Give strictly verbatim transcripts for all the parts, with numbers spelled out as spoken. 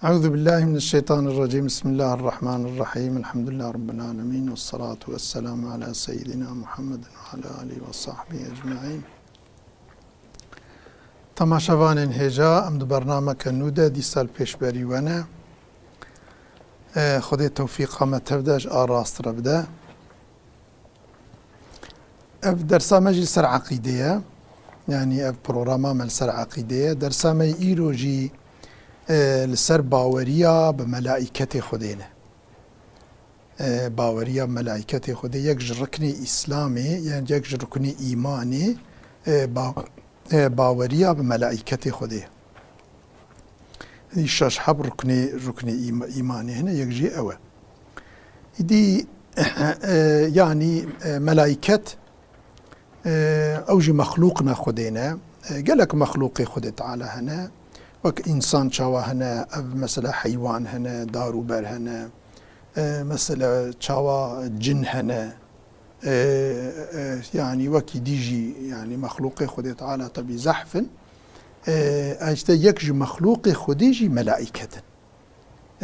Euzu billahi mineşşeytanirracim. Bismillahirrahmanirrahim. Elhamdülillahi rabbil alemin. Vessalatu vesselamu ala seyyidina Muhammedin ve ala alihi ve sahbihi ecmaîn. Temaşevanên hêja, em di bernameke nû de dîsa li pêşberî we ne. E, Xwedê tewfîqa me tev de ji a rast re bide. Ev dersa me jî li ser eqîdê ye. Yanî ev programa me li ser eqîdê ye. Dersa me îro jî, e, li ser baweriya bi melaîketê Xwedê ne. E, baweriya bi melaîketê Xwedê yek ji riknê Îslamê, yani yek ji riknê îmanê, e, ba-, e, baweriya bi melaîketê Xwedê. Î şeş heb ruknê, ruknê îma-, îmanê hene, yek jî ew e. Îdî, e, yanî, e, melaiket, e, ew jî mexlûq ne Xwedê ne. E, gelek mexlûqê Xwedê Teala hene. Wek însan çawa hene, ev mesela heywan hene, dar û ber hene. E, mesela çawa cin hene. E, e, yanî wekî dî jî, yanî mexlûqê Xwedê Teala tebî zehf in. E, e, işte yek ji mexlûqê Xwedê jî melaiket in.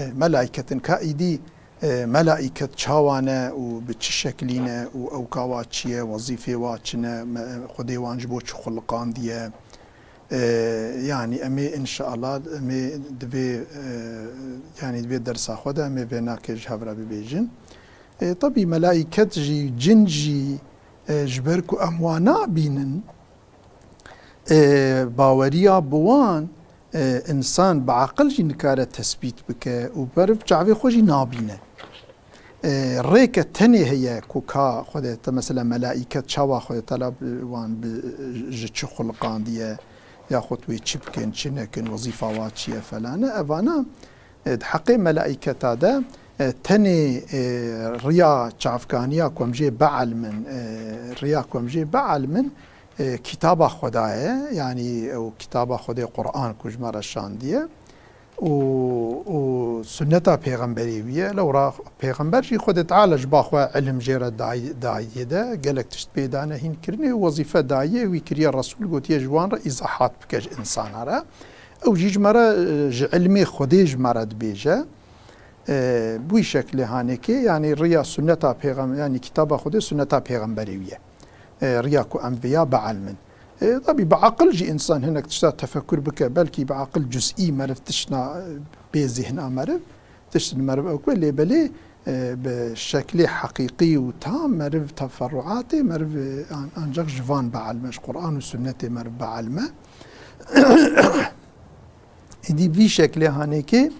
E, melaiket in. Ka îdî, e, melaiket çawa ne û bi çi şeklî ne û ew ka wa çi ye, wezîfê wa çi ne, me, Xwedê wan ji bo çi xuliqandiye? E, yanî em ê înşeallah, em ê divê, e, yanî divê dersa xwe de em ê vê nakê ji hev re bibêjin. E, tebî melaiket jî, cin jî, e, ji ber ku em wan nabînin, e, baweriya bi wan, e, însan bi aqil jî nikare tesbît bike û meriv çavê xwe jî nabîne. E, rêke tenê heye ku ka Xwedê te mesela melaiket çawa Xwedê Teala bi wan bi, ji çi xuliqandiye, yaxud wê çi bikin, çi nekin, wezîfa wa çi ye felane. Evana, e, di heqê melaîketa de, e, tenê, e, riya çavkaniya ku em jê bielmin, e, riya ku em jê bielmin, e, kitaba Xweda ye, yanî ew kitaba Xwedê Quran ku ji me re şandiye û, û sunneta pêxemberê wî ye. Lewra pêxember jî Xwedê Teala ji ba xwe ilim jê re dayî-, dayî de, gelek tişt pê dane hîn kirinê û wezîfe dayiye wî kiriye Resul, gotiye ji wan re îzahat bike ji insana re. Ew jî ji me re, e, ji ilmê Xwedê ji me re dibêje. E, bi wî şeklê hanekê, yanî riya sunneta pêxem-, yanî kitaba Xwedê sunneta pêxemberê wî ye. E, riya ku em vêya bielmin. E, tabî bi aqil jî însan hinek tişta tefekur bike, belkî bi aqil cuzî meriv tiştna, e, bê zihna meriv, tiştin meriv ew ku lê belê, e, bi şeklê heqîqî û tam meriv teferruatê meriv, e, an-, ancak ji van bielme, ji Quran û sunnetê meriv bielme. Îdî vî şeklê hanekê,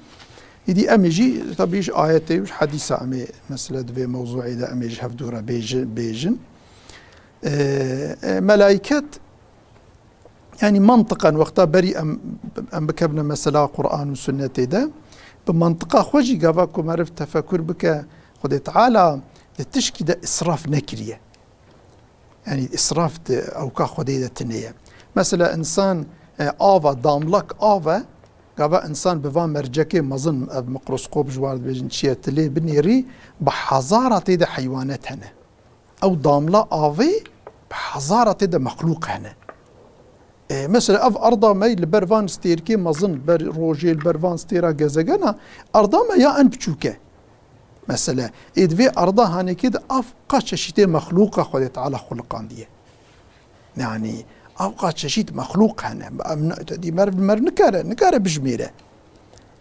îdî em ê jî, tabî ji ayetê û ji hedîsa em ê, mesela, di vê mewzûê de em ê ji hev dû re bêji-, bêjin. E, e, melaiket, yanî mantiqan wexta berî em, em bikevine mesela Quran û sunnetê de, bi mantiqa xwe jî gava ku meriv tefekur bike, Xwedê Teala di tişkî de israf nekiriye. Yanî israf di ewka Xwedê de tune ye. Mesela însan, e, av e, damlak av e, gava însan bi van mercekê mezin, ev mikroskop ji wan dibêjin çi ye, tu lê binêrî, bi hezara tê de heywanet hene. Ew damla avê bi hezara tê de mexlûq hene. E, mesela ev erda me li ber van stêrkê mezin, li ber rojê, li ber van stêra gezegena, erda me ya en biçûk e. Mesela, ê di vê erda hanekê de ev qa çeşîtê mexlûqa Xwedê Teala xuliqandiye. Yanî, ev qa çeşît mexlûq hene. Em ne-, te dî meriv, meriv nikare, nikare bijmêre.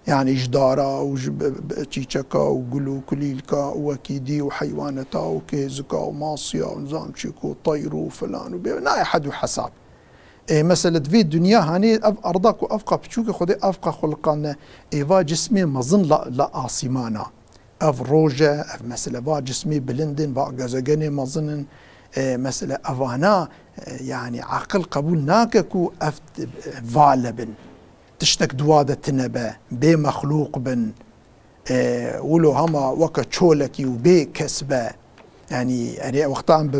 Yanî ji dara û ji bi, bi, çîçeka û gul û kulîlka û wekî dî û heywaneta û kêzika û masiya û nizam çîk û teyr û filan û bê, nayê hed û hesab. Ê, mesele di vê dinya hanê ev erda ku ev qa piçûk e, Xwedê ev qa xuliqanine, ê va cismê mezin la, la asîmana. Ev roj e, ev mesele va cismê bilind in, va gezegenê mezin in. Ê, mesele evana, e, yanî aqil qebûl nake ku ev t-, vala bin. Tiştek di wa de tune be, bê mexlûq bin. E, wilo hema weke çolekî û bê kes be. Yanî, erê, wexta em bi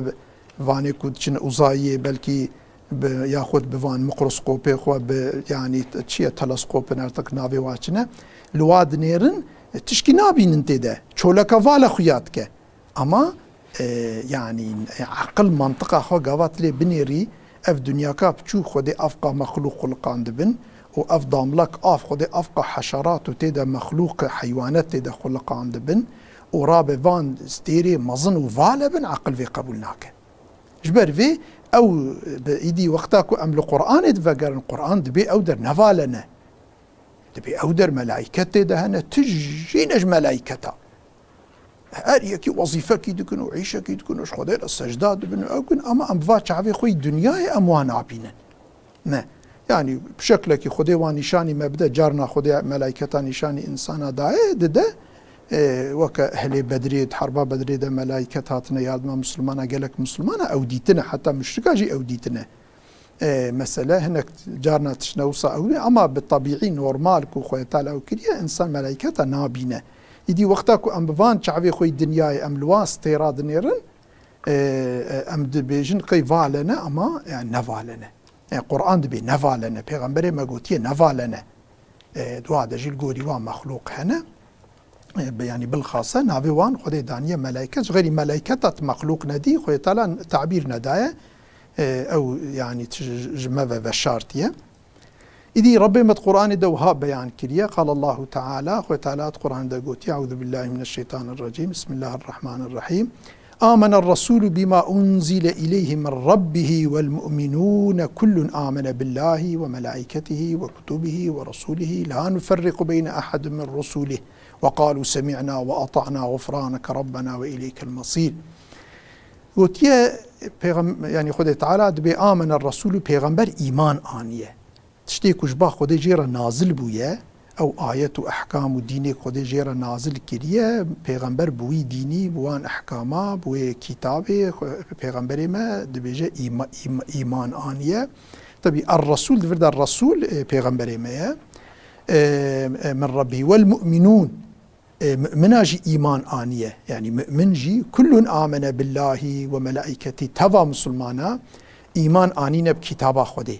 vanê ku diçin uzayiyê, belkî bi, yaxud bi van mikroskopê xwe, bi, yanî, t-, çi ye, teleskopin, artık navê wa çi ne, li wa dinêrin, e, tişkî nabînin tê de. Çoleka vala xuya dike. Ama, e, yanî, e, aqil mantiqa xwe gava tu lê binêrî, ev dinyaka piçûk Xwedê ev qa mexlûq xuliqandibin û ev damlek av Xwedê evqa heşerat û tê de mexlûq, heywanet tê de xuliqandibin û rabe van stêrê mezin û vale bin, eqil vê qebûl nake. Ji ber vê ew bi îdî wexta ku em li Qur'anê divegerin, Qur'an dibê ew der nevalene. Dibê ew der melaîket tê de hene, tijî ne ji melaîketa. Her yekî wezîfekî dikin û îşekî dikin û ji Xwedê re secda dibin û ew kin, ama em va çavê xwe yî dinyayê em wan nabînin. Ne. Yanî bi şeklekî Xwedê wan nîşanî me bide, carna Xwedê melaîketa nîşanî însana daye, dide, e, weke ehlê Bedrê, di herba Bedrê de melaîket hatine yardima misilmana, gelek misilmana ew dîtine, heta muşrika jî ew dîtine. E, mesele hinek carna tiştine wisa ew e, ama bi tebîî, normal ku Xwedê Teala ew kiriye, însan melaîketa nabîne. Îdî wexta ku em bi van çavê xwe yî dinyayê, em li wan stêra dinêrin, e, e, em dibêjin qey valene, ama, yani, nevalene. E, Qur'an dibê nevalene, pêxemberê me gotiye nevalene. E, dua de jî li gorî wan mexlûq hene. E, bi, yanî bilxase navê wan Xwedê daniye melaîket, ji xeyrî melaîketa tu mexlûq nedî, Xwedê Teala tabîr nedaye. E, ew, yanî, tu ji, ji me ve veşartiye. Îdî Rebbê me di Qur'anê de wiha beyan kiriye, Qal Allahu Teala, Xwedê Teala di Qur'anê de gotiye, Euzu billahi mineşşeytanirracîm, Bismillahirrahmanirrahîm. آمن الرسول بما أنزل إليه من ربه والمؤمنون كل آمن بالله وملائكته وكتبه ورسله لا نفرق بين أحد من رسله وقالوا سمعنا وأطعنا غفرانك ربنا وإليك المصير. Gotiye, pêxem-, yanî Xwedê Teala dibê آمن الرسول, pêxember îman aniye. Tiştê ku ji ba Xwedê jê re nazil bûye, ew ayet û ehkam û dînê Xwedê jê re nazil kiriye, pêxember bi wî dînî, bi wan ehkama, bi wê kitabê xwe-, pêxemberê me dibêje îma-, îma-, îman aniye. Tebî er-resûl di vir de resûl, e, pêxemberê me ye. E, e, min Rebbî wel mu'minûn. E, mu'mina jî îman aniye. Yanî mu'min jî kullun amene billahi ve melaîketî. Teva misilmana îman anîne bi kitaba Xwedê.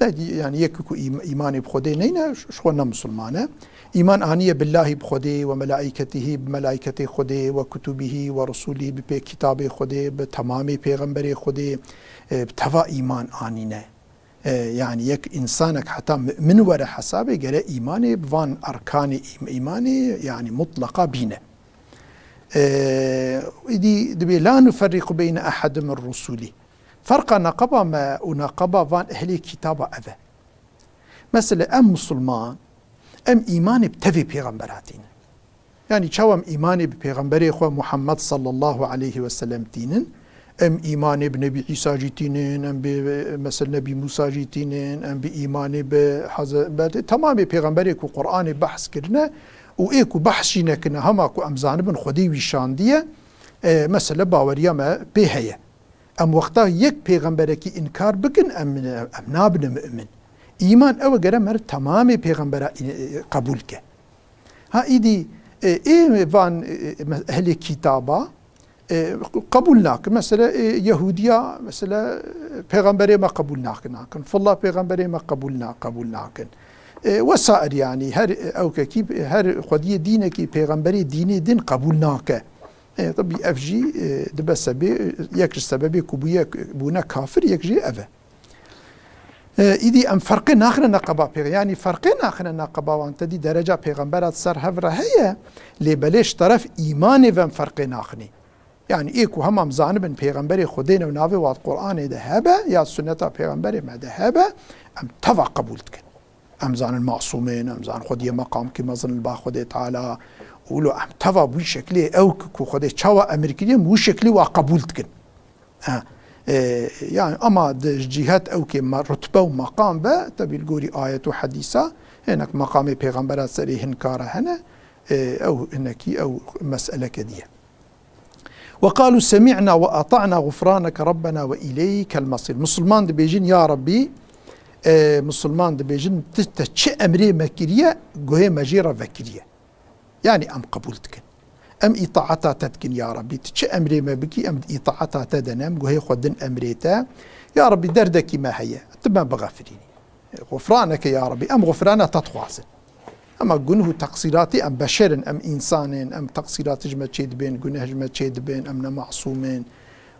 Ne, yanî yek ku îm-, îmanê bi Xwedê neyne, ş-, ji xwe ne misilman e. Îman aniye billahî bi Xwedê ve melaîketihî, bi melaîketê Xwedê ve kutubihî ve rusulihî, bi pê kitabê Xwedê, bi temamê pêxemberê Xwedê, e, bi teva îman anîne. E, yanî yek însanek heta mu'min were hesabê gere îmanê bi van erkanê îm-, îmanê, yanî mutleqa bîne. E, îdî dibê la nuferrîqu beyne ehedin min rusulî. Ferqa neqeba me û neqeba van ehlê kitaba ev e. Mesela em misilman, em îmanê bi tevê pêxembera tînin. Yanî çawa em îmanê bi pêxemberê xwe Muhammed sallallahu aleyhi ve sellem tînin, em îmanê bi Nebî Îsa jî tînin, em bi, mesela, Nebî Musa jî tînin, em bi îmanê bi Heze-, belê, temamê pêxemberê ku Qur'anê behs kirine û ê ku behs jî nekine, hema ku em zanibin Xwedê wî şandiye, e, mesela baweriya me pê heye. Em wexta yek pêxemberekî înkar bikin, em, em nabine mu'min. Îman ew e gere meriv temamê pêxembera, e, qebûl ke. Ha îdî, e, ê van, e, me-, ehlê kitaba, e, qebûl nakin. Mesela, e, Yehûdiya, mesela, pêxemberê me qebûl nakin, nakin. Filla pêxemberê me qebûl na-, qebûl nakin. E, wesair yanî her ewkekî, her xwediyê dînekî pêxemberê dînê din qebûl nake. E, tabî ev jî, e, dibe sebê, e, yek ji sebebê ku bûye, bûne kafir, yek jî ev e. E, îdî em ferqê naxine neqeba pêxe-, yanî ferqê naxine neqeba wan, te dî dereca pêxembera di ser hev re heye, lê belê ji teref îmanê ve em ferqê naxinî. Yanî ê ku hema em zanibin pêxemberê Xwedê ne û navê wan di Qur'anê de hebe, ya sunneta pêxemberê me de hebe, em teva qebûl dikin. Em zanin masûm in, em zanin xwediyê meqamkî mezin li ba Xwedê Teala. Û lo em teva bi wî şeklê ew ku, ku Xwedê çawa emir kiriye, em wî şeklî wa qebûl dikin. Ha, e, yani ama di cihet ew ke me-, rutbe û meqam be, tebî li gorî ayet û hedîsa, hinek meqamê pêxembera serê hin kare hene, e, ew hinekî ew meseleke diye. Ve qalu semi'na ve ata'na ğufraneke Rabbena ve ileykel masir. Musulman dibêjin, ya Rabbî, e, musulman dibêjin, tu te çi emrê me kiriye, guhê me jê re vekiriye. Yani em qebûl dikin. Em îtaeta te dikin, ya Rabbî. Tu çi emrê me bikî, em di îtaeta te de ne, em guhê xwe din emrê te. Ya Rabbî, derdekî me heye, tu me bixefirînî. Xufraneke ya Rabbî, em xufrana te dixwazin. Hema gunuh û teqsîratî, em beşer in, em însan in, em teqsîratî ji me çê dibên, guneh ji me çê dibên, em ne masûm in.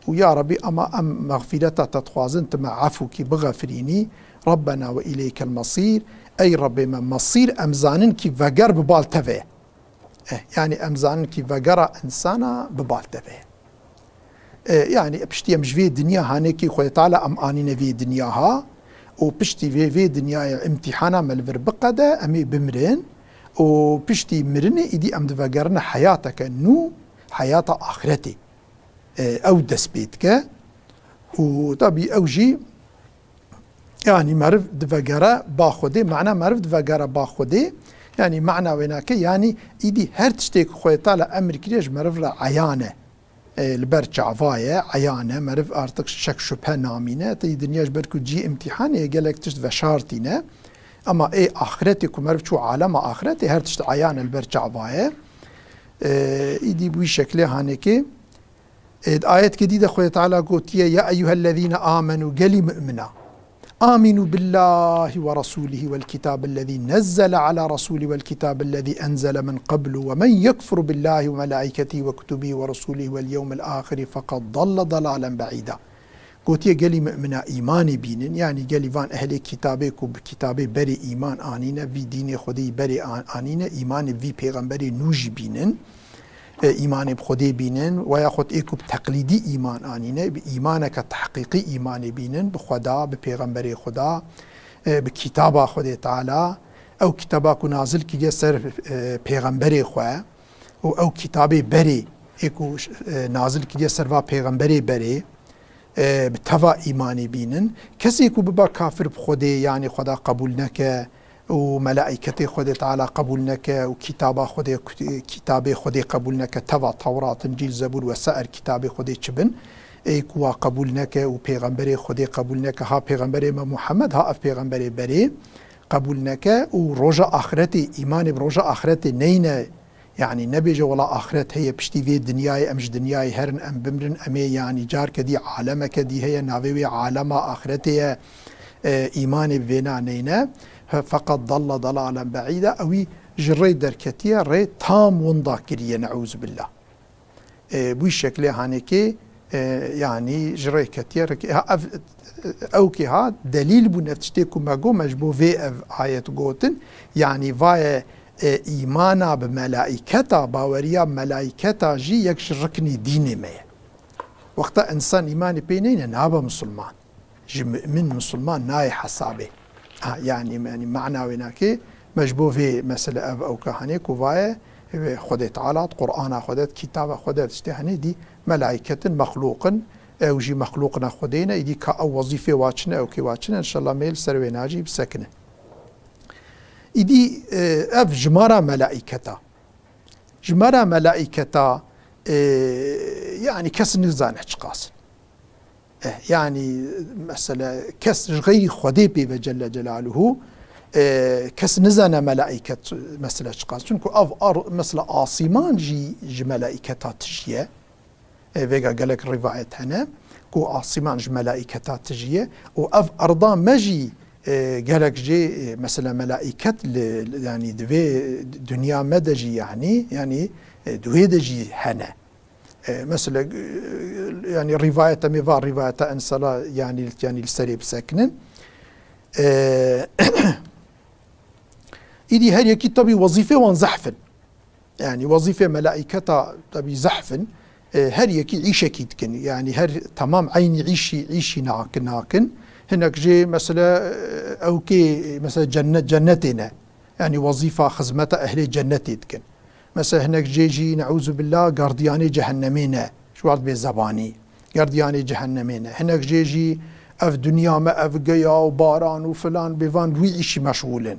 Û ya Rabbî, ama em mexfîreta te dixwazin, tu me efû kî, bixefirînî. Rabbena ve ileykel mesîr. Ey Rebê me, mesîr em zanin kî veger bi bal te ve ye. Eh, yanî em zanin kî vegera insana bi bal te ve ye. E, yanî piştî em ji vê dinya hanê kî Xwedê Teala em anîne vê dinya ha û piştî vê, vê dinyayê îmtîhana me li vir biqede, em ê bimirin û piştî mirinê îdî em divegerine heyateke nû, heyata axretê. E, ew dest pê dike û tabî ew jî, yanî meriv divegere ba Xwedê, mana meriv divegere ba Xwedê, yanî mana wênake, yanî îdî her tiştê ku Xwedê Teala emir kiriye ji meriv re eyan e. E, li ber çava ye, eyan e, meriv artık şek şüphe namîne, tê dinya ji ber ku cî îmtîhanê ye, gelek tişt veşartîne. Ema ê axretê ku meriv çû alema axretê, her tişt eyan e, li ber çava ye. E, îdî bi wî şeklê hanekê. E, di ayetkê dî de Xwedê Teala gotiye, "Ya eyyuhellezîne amenu", gelî mu'mina. "Aminu billahi ve rasulihi vel kitabillezî nezzele ala rasuli vel kitabillezî enzele min qablu ve men yekfur billahi ve melaiketihi ve kutubihi ve rusulihi vel yevmil ahiri feqad dalle dalalen be'ida." Gotiye, "Gelî mu'mina îmanê bînin", yanî gelî van ehlê kitabê ku bi kitabê berê îman anîne, vî dînê Xwedê berê an-, anîne, îmanê vî pêxemberê nû jî bînin. E, îmanê bi Xwedê bînin, we yaxud ê ku bi teqlîdî îman anîne, bi îmaneke tehqîqî îmanê bînin, bi Xweda, bi pêxemberê Xweda, e, bi kitaba Xwedê Teala, ew kitaba ku nazil kiriye ser, e, pêxemberê xwe û ew kitabê berê ê ku, e, nazil kiriye ser va pêxemberê berê, e, bi teva îmanê bînin. Kesê ku biba kafir bi Xwedê, yanî Xweda qebûl neke, û melaîketê Xwedê Teala qebûl neke û kitaba Xwedê, kitabê Xwedê qebûl neke, teva Tewrat, Încîl, Zebûr we sair kitabê Xwedê çi bin, ê ku wa qebûl neke û pêxemberê Xwedê qebûl neke, ha pêxemberê me Muhammed, ha ev pêxemberê berê qebûl neke û roja axretê, îmanê bi roja axretê neyne, yanî nebêje, "Wela axiret heye, piştî vê dinyayê em ji dinyayê herin, em bimrin, em ê, yanî carke dî, alemeke dî heye, navê wê alema axiretê ye", e, îmanê bi vêna neyne, fe-, feqet dalla dalalen be'îda, ewî ji rê derketiye, rê tam winda kiriye, ne'ûzubillah. E, bi wî şeklê hanekê, e, yanî ji rê ketiye, rê ke-, ha, ev, ew kê ha delîl bûn, ev tiştê ku me got, me ji bo vê ev ayet gotin, yanî vaye, e, îmana bi melaîketa, baweriya melaîketa jî yek ji riknî dînê me ye. Wexta însan îmanê pê neyne, nabe misilman. Ji mu'min misilman nayê hesabê. Ha, yanî, yanî mana wê nake, me ji bo vê mesele ev ew kahanê ku vaye, wê Xwedê Teala di Qur'ana Xwede, di kitaba Xwede, tiştê henê dî melaîketin, mexlûqin, ew jî mexlûqina Xwedê ne, îdî ka ew wezîfê wa çi ne, ew kê wa çi ne, înşallah mêl ser wê nacî bisekine. Îdî, e, ev jimara melaîketa. Jimara melaîketa, e, yanî kes nizane çiqas in. Eh, yanî, mesela, kes ji xeyrî Xwedê pê ve Celle Celaluhu, e, kes nizane melaîket mesela çiqas. Çunku ev ar-, mesela asîman jî ji melaîketa tijî ye. E, vêga gelek rîvayet hene ku asîman ji melaîketa tijî ye û ev erda me jî, e, gelek jê, e, mesela melaîket li, li, yanî di vê dinya me de jî yanî, yanî, e, di wê de jî hene. E, mesela, e, yanî rîvayeta me va rîvayeta ensala yanî, yanî li serê bisekinin. E, îdî her yekî tabî wezîfê wan zehf in. Yanî wezîfê melaîketa tabî zehf in. E, her yekî îşekî dikin. Yanî her temam eynî îşî, îşî nakin, nakin. Hinek jê mesela, e, ew kê, mesela cennet, cennetê ne. Yanî wezîfa xizmeta ehlê cennetê dikin. Mesela hinek jê jî, ne'ûzubillah, gardiyanê cehennemê ne. Ji wan bê zebanî. Gardiyanê cehennemê ne. Hinek jê jî ev dinya me, ev geya û baran û filan bêvan wî îşî meşgûl in.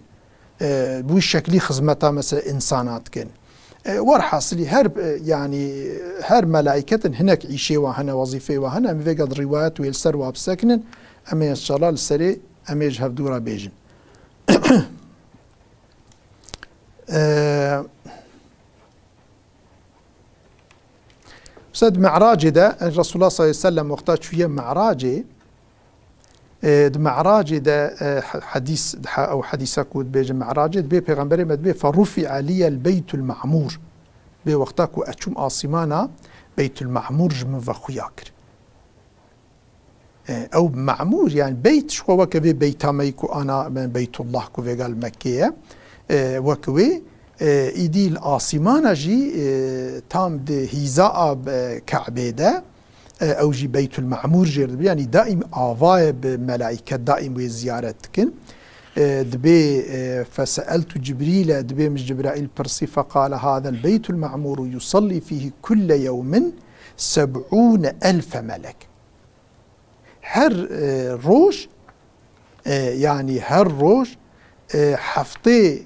E, bi wî şeklî xizmeta mesela însana dikin. E, werhasilî her, e, yanî her melaîketin hinek îşê wa hene, wezîfê wa hene. Em vêga di rîwayet wê li ser wa bisekinin. Em ê înşallah li serê em ê ji hevdû re bêjin. Eee, Mesela di Mi'racê de, Resulullah sallallahu aleyhi ve sellem wexta çûye Mi'racê, e, di Mi'racê de, e, he-, hedîs, he-, ew hedîsa ku dibêje Mi'racê, dibê Pêxemberê me dibê, "Ferufi'a liyel beytul ma'mur." Dibê wexta ku ez çûm asîmana, Beytul Ma'mur ji min ve xuya kir. E, ew memûr, yani beyt, ji xwe weke vê beyta me ku ana, me Beytullah ku vêga li Mekkê ye. E, wek wê, e, îdî li asîmana jî, e, tam di hîza a, e, Ke'bê de, e, ew jî Beytul Me'mûr jê re dibe. Yani daîm ava ye bi melaiket, daîm wê ziyaret dikin. E, dibê, e, feseeltu Cibrîle, dibê min ji Cibraîl pirsî, feqale hazel beytul me'mûru yusallî fîhî kulle yewmin seb'ûne elfe melek. Her, e, roj, e, yani her roj, e, heftê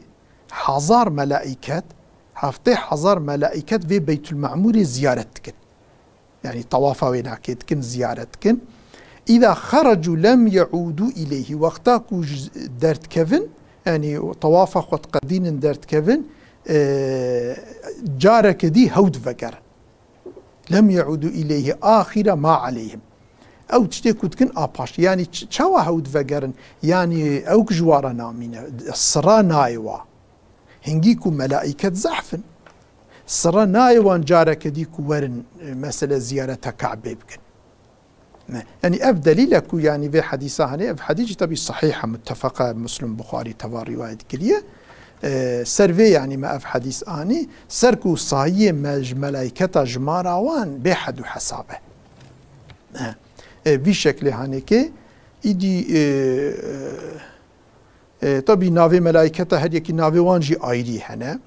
hezar melaiket, heftê hezar melaiket vê Beytul Me'mûrê ziyaret dikin. Yani tawafa wê nakê dikin, ziyaret dikin. Îza xerecu lem ye'ûdû ileyhi. Wexta ku ji derdikevin, yani tawafa xwe diqedînin derdikevin, e, careke dî hew divegerin. Lem ye'ûdû ileyhi ahire ma aleyhim. Ew tiştê ku dikin a paş. Yani ç-, çawa hew divegerin? Yani ew ku ji wa re namîne. Sira nayê wa. Hingî ku melaiket zehf in. Sira nayê wan careke dî ku werin, e, mesele ziyareta Ka'bê bikin. Ne. Yani ev delîl e ku yani vê hedîsa hene, ev hedîs jî tabii sahih e, muttefaq e, Muslim, Buxarî teva rîwayet kiriye. E, ser vê yani me ev hedîs anî, ser ku sayiyê me ji melaiketa jimara wan bê hed û hesab e. E, e, vî şeklê hanê ke îdî, e, e, E, tabî navê melayketa her yekî navê wan jî ayrî hene.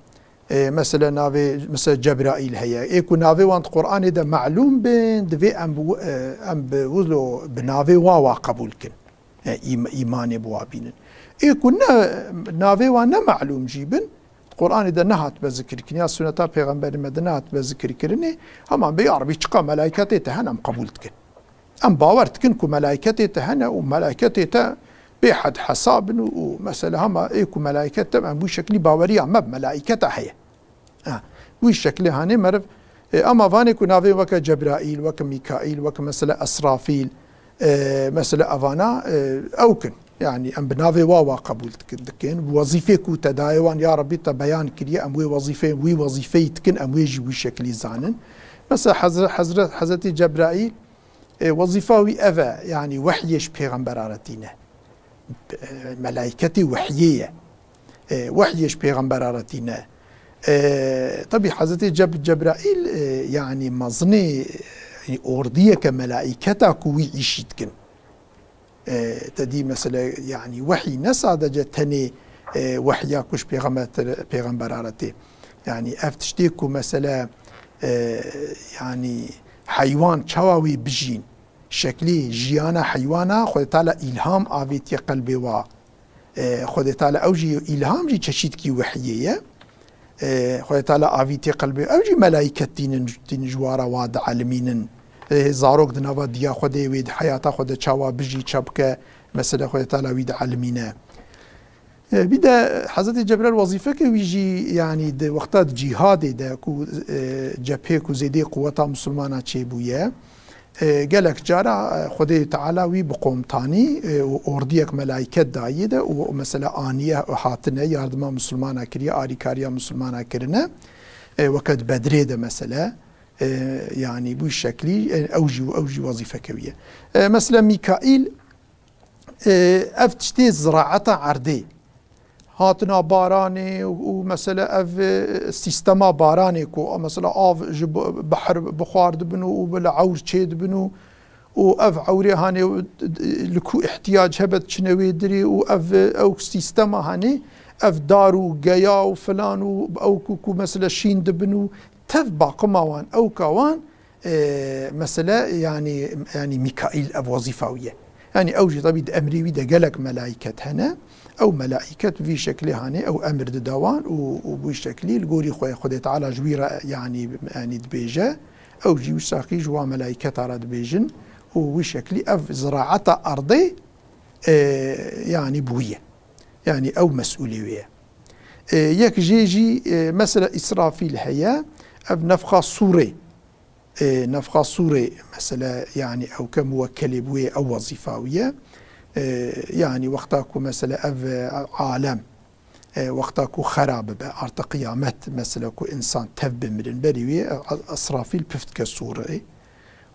E, mesela navê, mesela Cebraîl heye. Ê ku navê wan di Qur'anê de melûm bin, divê em bi, e, em bi wilo, bi navê wa wa qebûl kin. E, îm-, îmanê bi wa bînin. Ê ku ne, navê wan ne melûm jî bin, Qur'anê de nehatbe zikirkirin, ya suneta Pêxemberê me de nehatbe zikirkirinê, heman bê ya Rebî çiqa melayketê te hene em qebûl dikin. Em bawer dikin ku melayketê te hene û melayketê te bê hed hesab in û, û mesela hema ê ku melayket te em wî şeklî baweriya me bi melayketa heye. Ha, wî şeklê hanê meriv, e, ama vanê ku navê weke Cebraîl, weke Mîkaîl, weke mesela Esrafîl, e, mesela evana, e, ew kin. Yani em bi navê wa wa qebûl dikin, dikin. Wezîfê ku te dayê wan ya Rebî te beyan kiriye, em wê wezîfê, wî wezîfeyî dikin, em wê jî wî şeklî zanin. Mesela Hezre-, Hezret, Hezretî Cebraîl, e, wezîfa wî ev e, yani wehyê ji pêxembera re tîne. E, melayketî wehyê ye. E, wehyê ji pêxembera re tîne. E, tabî Hezretî Ceb-, Cebraîl, e, yani mezinê, e, ordiyeke melayketa ku wî îşî dikin. E, te dî mesele, yani wehyî ne sadece tenê, e, wehya ku ji pêxember-, pêxembera re tê. Yani ev tiştê ku mesele, e, yani heywan çawa wî bijîn, şeklî jiyana heywana Xwedê Teala îlham avêtiye qelbê wa. E, Xwedê Teala ew jî îlham jî çeşîtkî wehyê ye. E, Xwedê Teala avîtiye qelbê ew jî melayket tînin, tînin ji wara wa dielimînin. E, zarok di nava diya Xwedê wê di heyata xwe de çawa bijî, ça bike, mesele Xwedê Teala wî dielimîne. E, bir de Hezretî Cebraîl wezîfeke wî jî, yani di wexta di cîhadê de ku, e, cephê ku zêdê quweta misilmana çêbûye, E, gelek cara, e, Xwedê Teala wî bi komtanî, e, û ordiyek melayket dayê de û mesela aniye hatine, yardima misilmana kiriye, arîkariya misilmana kirine. E, weke di Bedrê de mesele, e, yani bu şeklî, e, ew jî, ew jî wezîfeke wî ye. E, mesela Mîkaîl, e, ev tiştê ziraeta erdê. Hatina baranê û, û mesele ev, e, sîstema baranê ku, mesela av ji b-, behr bi xwar dibin û, û bi li ewr çê dibin û, û ev ewrê hanê li ku ihtiyac hebe diçine wê dirê û ev, ew sîstema hanê ev dar û geya û filan û ew ku, ku mesele şîn dibin û tev baqima wan, ewka wan, e, mesele, yani, yani Mîkaîl ev wezîfa wî ye. Yani ew jî tabî di emrê wî de gelek melaiket hene. Ew melaiket vî şeklê hanê, ew emir dide wan û, û wî şeklî li gorî xwe Xwedê Teala ji wî re, yani, yani dibêje. Ew jî wî saxî ji wan melaiketa re dibêjin û wî şeklî ev ziraeta erdê, e, yani bi wî ye. Yani ew mesûlê wê ye. E, yek jê jî, e, mesela Îsrafîl heye, ev nefxa sûrê. E, nefxa sûrê, mesele, yani ew ke muwekkelê bi wê, ew wezîfa wî ye. E, yani wexta ku, mesele, ev, e, alem, e, wexta ku xera bibe, artık qiyamet, mesele, ku insan tev bimirin, berî wê, e, Îsrafîl pif dike sûrê.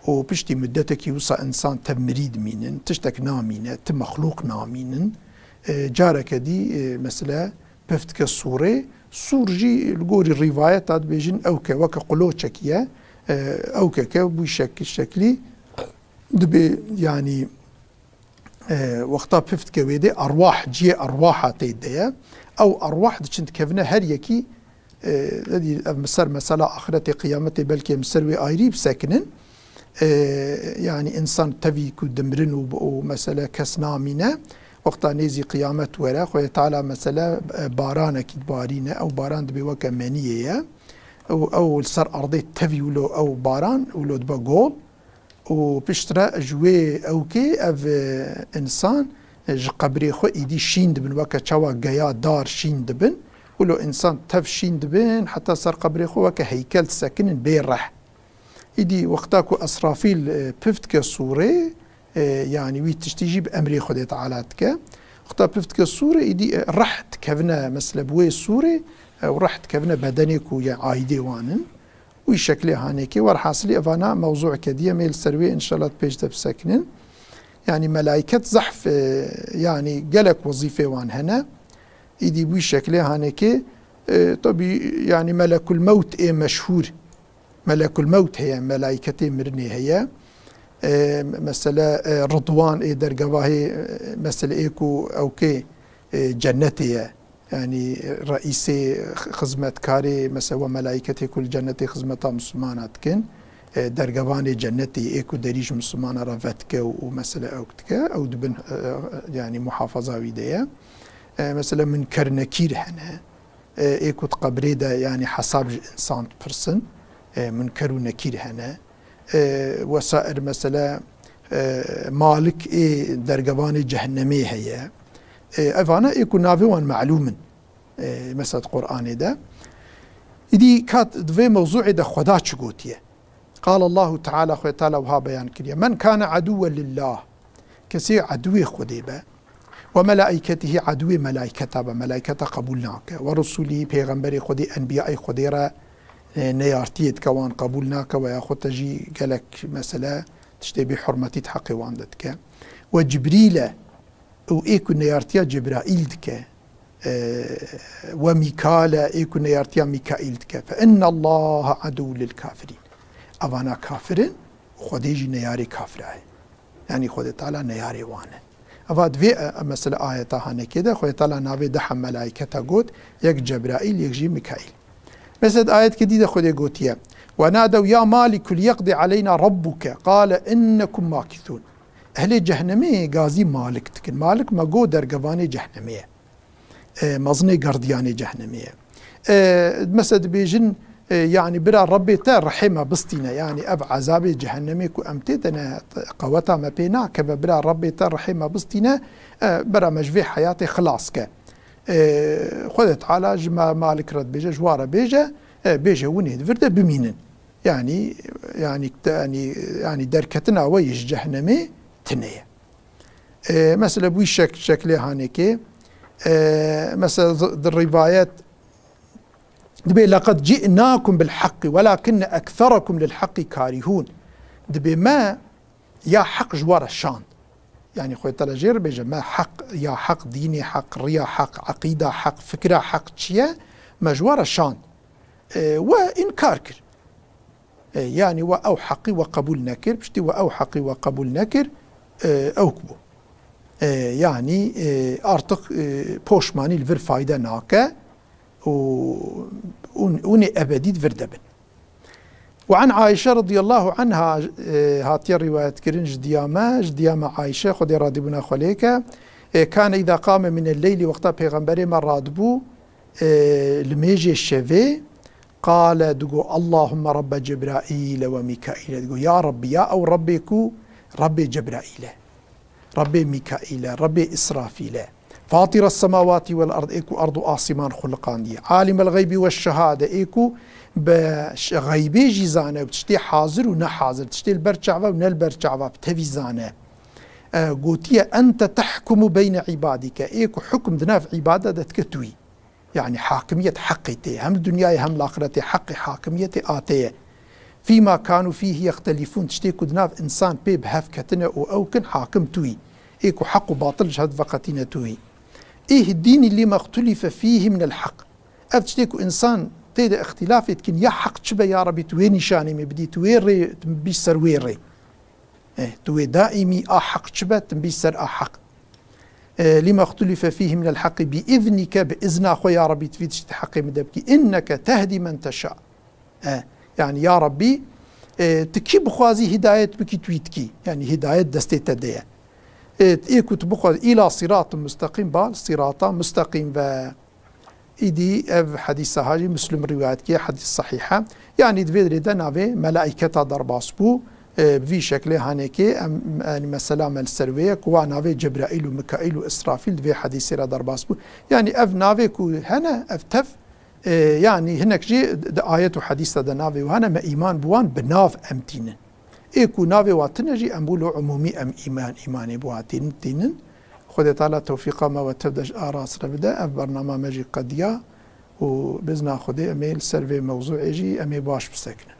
û piştî muddetekî wisa însan tev mirî dimînin, tiştek namîne, ti mexlûq namînin. E, careke dî, e, mesele pif dike sûrê. Sûr jî li gorî rîvayeta dibêjin ewke weke quloçekî ye. E, ewkeke bû şek-, şeklî dibê, yanî, e, wexta pif dike wê dê erwah, ciyê erwaha tê de ye. Ew erwah diçin dikevine her yekî, e, nedî ev ser mesela axiretê, qiyametê belkê em ser wê ayrî bisekinin. E, yanî însan tevî ku dimirin û, û mesele kes namîne. Wexta nêzî qiyamet were, Xwedê Teala mesele, e, baranekî dibarîne. Ew baran dibê weke meniyê ye. Ew, ew li ser erdê tevî wilo ew baran wilo dibe gol. Û piştre ji wê ewkê ev, e, însan, e, ji qebrê xwe îdî şîn dibin, weke çawa geya dar şîn dibin. Wilo însan tev şîn dibin, heta ser qebrê xwe weke heykel disekinin bê reh. Îdî wexta ku Esrafîl, e, pif dike sûrê, e, yanî wî tiştî jî bi emrê Xwedê Teala dike. Wexta pif dike sûrê, îdî, e, reh dikevine, mesele bi wê sûrê, e, û reh dikevine bedenê ku ye aîdê wan in. Wî şeklê hanekê. Werhasilî evana mewzûeke dî ye, em ê li ser wê înşallah pêş de bisekinin. Yanî melayket zehf, e, yanî gelek wezîfê wan hene. Îdî wî şeklê hanekê, e, tabî yanî melekul mewt ê meşhûr. Melekul mewt heye, melayketê mirinê heye. E, mesele, e, Ridwan ê dergevahê, e, mesele ê ku ewkê, e, cennetê ye. Yanî reîsê, xizmetkarê, mesela, we melayketê ku li cennetê xizmeta Mislimana dikin, e, dergevanê cennetê ê ku derî ji Mislimana re vedike û, û mesele ew dike, ew dibin, e, e, yanî muhafaza wî de ye. E, mesela, Munker Nekîr hene, e, ê ku di qebrê de, yanî hesab ji însan dipirsin, e, Munker û Nekîr hene. E, wesair mesele, e, Malik ê dergevanê cehennemê heye. E, evana ê ku navê wan melûm in, e, mesela di Qur'anê de. Îdî kat di vê mewzûê de Xweda çi gotiye? Qal Allahu Teala, Xwedê Teala wiha beyan kiriye: "Men kane aduwwen lillah." Kesê edûyê Xwedê be, "we melaîketihî", edûyê melaîketa be, melaîketa qebûl nake, "we rusulihî", pêxemberê Xwedê, enbiyayê Xwedê re, e, neyartiyê dike, wan qebûl nake, we ya xwe te jî gelek mesele tiştê bê hurmetî di heqê wan de dike. "We Cibrîl e", û ê ku neyartiya Cebraîl dike, e, "we Mîkal e", ê ku neyartiya Mîkaîl dike, "fe innallaha aduwwun lil kafirîn." Evana kafir in û Xwedê jî neyarê kafira ye. Yanî Xwedê Teala neyarê wan e. Eva di vê, e, mesela ayeta hanekê de Xwedê Teala navê deha melaîketa got, yek Cebraîl, yek jî Mîkaîl. Mesela di ayetkê dî de Xwedê gotiye: "Ve nadew ya Malik liyekdi aleyna rabbuke, qale innekum makithun." Ehlê cehnemê gazî Malik dikin. Malik me got dergevanê cehnemê ye. E, mezinê gardiyanê cehnemê ye. E, mesela dibêjin, e, yanî bira Rebbê te rihê me bistîne. Yanî ev ezabê cehennemê ku em tê de ne, qeweta me pê nakeve, bira Rebbê te rihê me bistîne, e, bira me ji vê heyatê xilas ke. E, Xwedê Teala ji me Malik re dibêje, ji wa re bêje, e, bêje winê di vir de bimînin. Yanî, yanî, te-, yanî, yanî derketina we yê ji cehennemê tune ye. E, mesela bû şek-, şeklê hanekê. E, mesela z-, di rivayet dibê: "Leqed ci'nakum bil haqqi welakinne ekserekum lil haqqi karihun." Dibê me ya heq ji we re şand. Yanî Xwedê Teala jê re bêje, me heq, ya heq, dînê heq, riya heq, eqîda heq, fikra heq çi ye, me ji we re şand. E, we înkar kir. E, yanî we ew heqî we qebûl nekir, piştî we ew heqî we qebûl nekir, e, ewk bû. E, yanî, e, artık, e, poşmanî li vir fayde nake û, û, û nê ebedî di vir de bin. Ve an Ayşe radiyallahu anha, e, hatiye rivayet kirin ji diya me, ji diya me Ayşe, Xwedê radîbûna xwe lê ke, e, kane îza qame minel leyli, wexta Pêxemberê me radibû, e, li mêjê şevê, qale, digo, "Allahumme Rabbe Cebraîle ve Mîkaîle." Digo, "Ya Rabbi, ya ew Rebbê ku Rebbê Cebraîle, Rebbê Mîkaîle, Rebbê Îsrafîle. Fatire semawatî wel erd, ê ku erd û asîman xuliqandiye. Alimel xeybî ve şehade, ê ku bi ş-, xeybê jî zane, bi tiştê hazir û nehazir, tiştê li ber çava û ne li ber çava, bi tevî zane. E, gotiye, ente tehkumu beyne îbadîke, ê ku hukm di nav îbada de dike tu yî." Yanî hakimiyet heqê tê. Hem li dinyayê hem li axiretê heqê hakimiyetê a tê ye. Fîma kanu fîhî yextelîfûn, tiştê ku di nav însan pê bi hev ketine û ew kin, hakim tu yî. Ê ku heq û batil ji hev veqetîne tu yî. Îhdînî lîma xtulîfe fîhî minel heq. Ev tiştê ku însan tê de îxtîlafê dikin, ya heq çi be ya Rebî, tu wê nîşanî min bidî, tu wê rê, tu bî ser wê rê. Eh, tu wê daîmî a heq çi be, tu bî ser a heq. Eh, lîma xtulîfe fîhî minel heqî bi îznîke, bi îzna xwe ya Rebî tu vî tiştî heqê min de bikî. Înneke tehdî men teşa. Eh, yanî ya Rebî, eh, tu kî bixwazî hîdayet bikî, tu wî dikî. Yanî hîdayet destê te de ye. Eh, ê ku tu bixwazî îla sîratin musteqîm, bal sîrata musteqîm ve. Îdî ev hedîsa ha jî Muslim rîwayet kiriye, hedîs sehîh e. Yanî di vê derê de navê melaîketa derbas bû. E, bi vî şeklê hanekê em, yanî mesela me li ser wê ye ku wa navê Cebraîl û Mikaîl û Îsrafîl di vê hedîsê re derbas bû. Yanî ev navê ku hene, ev tev, e, yanî hinek jî di ayet û hedîsa de navê wan hene, me îman bi wan bi nav em tînin. Ê ku navê wa tune jî em bû lo umûmî em îman, îmanê bi wa tînin, tînin. Xwedê Teala tewfîqa me we tev de ji a rast re bide. Ev bernama me jî qediya û bi izna Xwedê em ê li ser vê mewzûê jî em ê baş bisekinin.